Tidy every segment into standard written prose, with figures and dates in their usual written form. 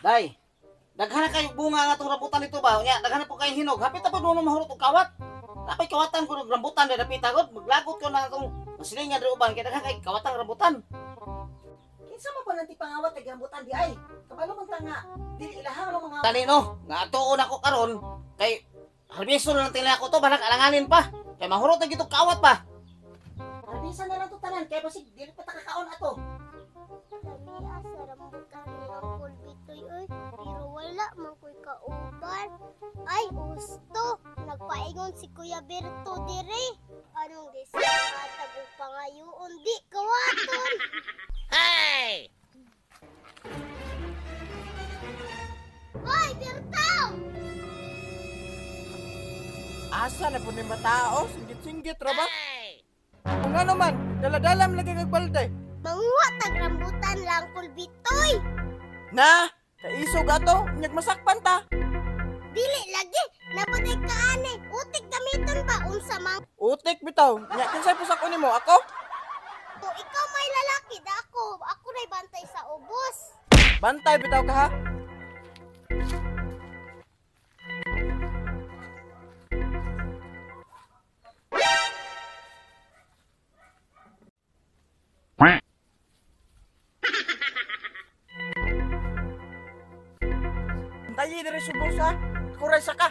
Day, daghan na kayo bunga nga itong rambutan dito ba? Nya, daghan na po kayong hinog. Hapit na po doon mahurot og kawat. Napay kawatan ko ng rambutan dahil dapita ko. Maglagot ko na itong masilingan diri uban. Kaya daghan kay kawatang rambutan. Kinsa man pa nanti pangawat kay rambutan di ay? Kabalo man ta nga, dili ilahang ang mga... Tani no, nga atuon ako karon kay harbiso na lang tinila ko to, balag alanganin pa. Kay mahurot na gitong kawat pa. Harbisa na lang to tanan, kay basig dili pa ta kakaon ato. Lami sa rambutan ni Uncle Bitoy oy, pero wala man ko'y kauban. Ay, usto, nagpaingon si Kuya Berto dire. Anong di siya matag og pangayoon di kawaton. Hey! Hoy, Berto! Asa na po ni matao? Singgit-singgit ra ba? Kung ano man, dala-dala lagi kag balde. Manguha tag rambutan lang, Uncle Bitoy. Na, kaisog ato, nyag masakpan ta. Dili lagi, nabaday ka ani. Utik gamiton ba unsa man? Utik bitaw, nya kinsay pusak nimo ako? O, ikaw may lalaki da ako. Ako ray bantay sa ubos. Bantay bitaw ka ha. Bantayi diri subos ha. Ako ray saka.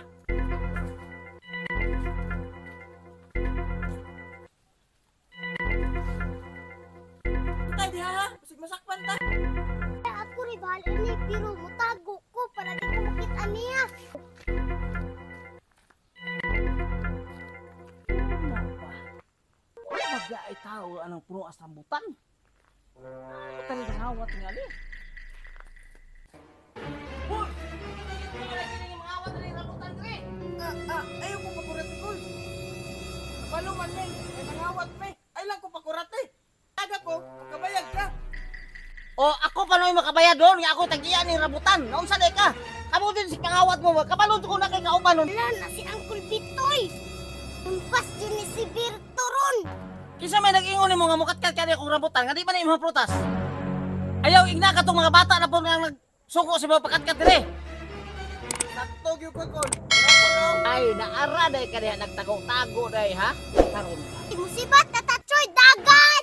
Bantay diha ha. Basig masakpan ta. Ako ray bahala ni pero mutago ko para di ko makita niya. Wala maglaay tao anang puno as rambutan. Ano talaga hawat nga ni? Hoy! Ayaw ko pakurate kol. Kabalo man men, ay nangawat me. Ay lang ko pakurate. Aga ko, makabayad ka. O ako pa no'y makabayad doon, nga ako tagiya ni rambutan. Naunsa day ka? Kamo din si pangawat mo, kabalo ko na kay kauban nun. Wala na si Uncle Bitoy. Tumpas yun ni si Berto ron. Kinsa may nag-ingon nimo nga mukatkat kani akong rambutan, nga di ba na imong prutas? Ayaw igna ka tong mga bata na po nga nagsuko sa mga pakatkat dire. Sakto gyud ko kol. Ay, naara day ka diha nagtago-tago day ha. Karon ka. Musibat na tachoy dagan.